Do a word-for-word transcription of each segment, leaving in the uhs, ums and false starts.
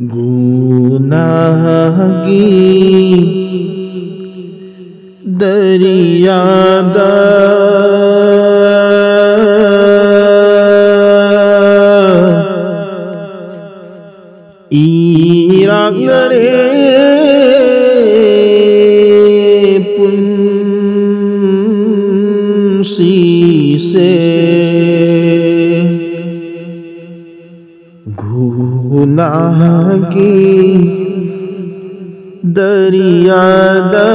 ꯒꯨꯅꯥꯍꯒꯤ ꯗꯔꯤꯌꯥꯗ ꯏꯔꯥꯛꯅꯔꯦ ꯄꯨꯟꯁꯤꯁꯦ꯫ ꯒꯨꯅꯥꯍꯒꯤ ꯗꯔꯤꯌꯥꯗ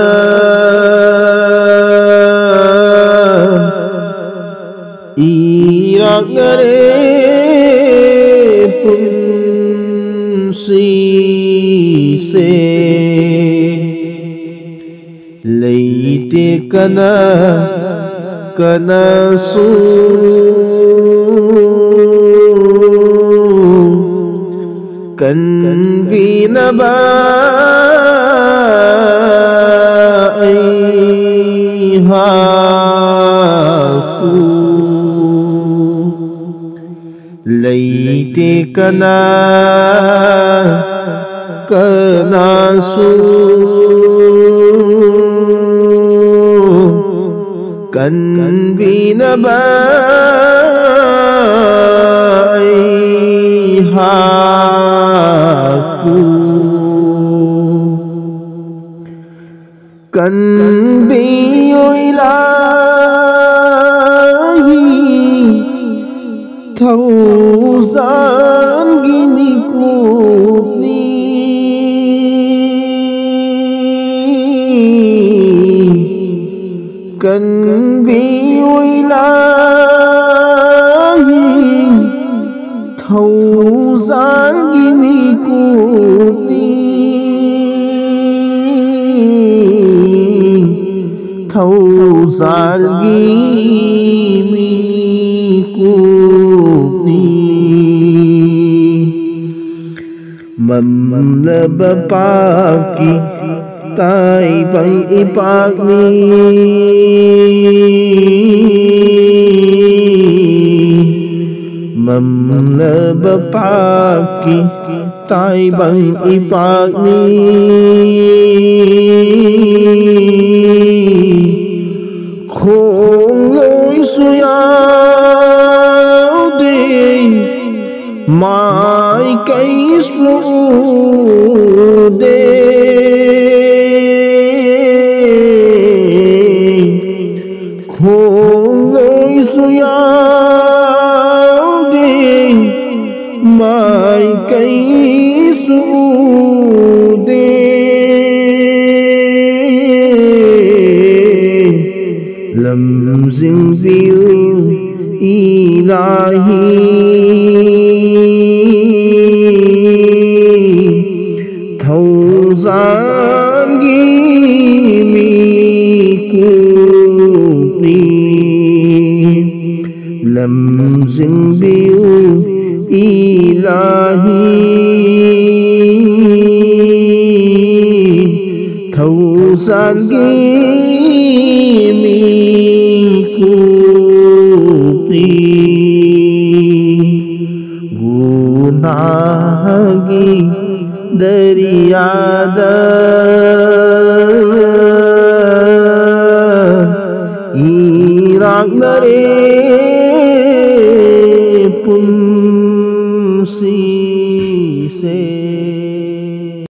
ꯏꯔꯥꯛꯅꯔꯦ ꯄꯨꯟꯁꯤꯁꯦ꯫ ꯂꯩꯇꯦ ꯀꯅꯥ ꯀꯅꯥꯁꯨ ꯀꯟꯕꯤꯅꯕ ꯑꯩꯍꯥꯛꯄꯨ꯫ ꯂꯩꯇꯦ ꯀꯅꯥ ꯀꯅꯥꯁꯨ ꯀꯟꯕꯤꯅꯕ ꯑꯩꯍꯥꯛꯄꯨ꯫ ꯀꯟꯕꯤꯌꯨ ꯏꯂꯥꯍꯤ ꯊꯧꯖꯥꯜꯒꯤ ꯃꯤꯀꯨꯞꯅꯤ꯫ ꯀꯟꯕꯤꯌꯨ ꯏꯂꯥꯍꯤ ꯊꯧꯖꯥꯜꯒꯤ ꯃꯤꯀꯨꯞꯅꯤ꯫ ꯊꯧꯖꯥꯜꯒꯤ ꯃꯤꯀꯨꯞꯅꯤ꯫ ꯃꯝꯂꯕ ꯄꯥꯞꯀꯤ ꯇꯥꯏꯕꯪ ꯏꯄꯥꯛꯅꯤ꯫ ꯃꯝꯂꯕ ꯄꯥꯞꯀꯤ ꯇꯥꯏꯕꯪ ꯏꯄꯥꯛꯅꯤ꯫ ꯈꯣꯡꯂꯣꯏꯁꯨ ꯌꯥꯎꯗꯦ, ꯃꯥꯏꯀꯩꯁꯨ ꯎꯗꯦ꯫ ꯈꯣꯡꯂꯣꯏꯁꯨ ꯌꯥꯎꯗꯦ, ꯃꯥꯏꯀꯩꯁꯨ ꯎꯗꯦ꯫ ꯂꯝꯖꯤꯡꯕꯤꯌꯨ ꯏꯂꯥꯍꯤ꯫ ꯊꯧꯖꯥꯜꯒꯤ ꯃꯤꯀꯨꯞꯅꯤ꯫ ꯂꯝꯖꯤꯡꯕꯤꯌꯨ ꯏꯂꯥꯍꯤ꯫ ꯊꯧꯖꯥꯜꯒꯤ ꯃꯤꯀꯨꯞꯅꯤ꯫ ꯒꯨꯅꯥꯍꯒꯤ ꯗꯔꯤꯌꯥꯗ ꯏꯔꯥꯛꯅꯔꯦ ꯄꯨꯟꯁꯤꯁꯦ꯫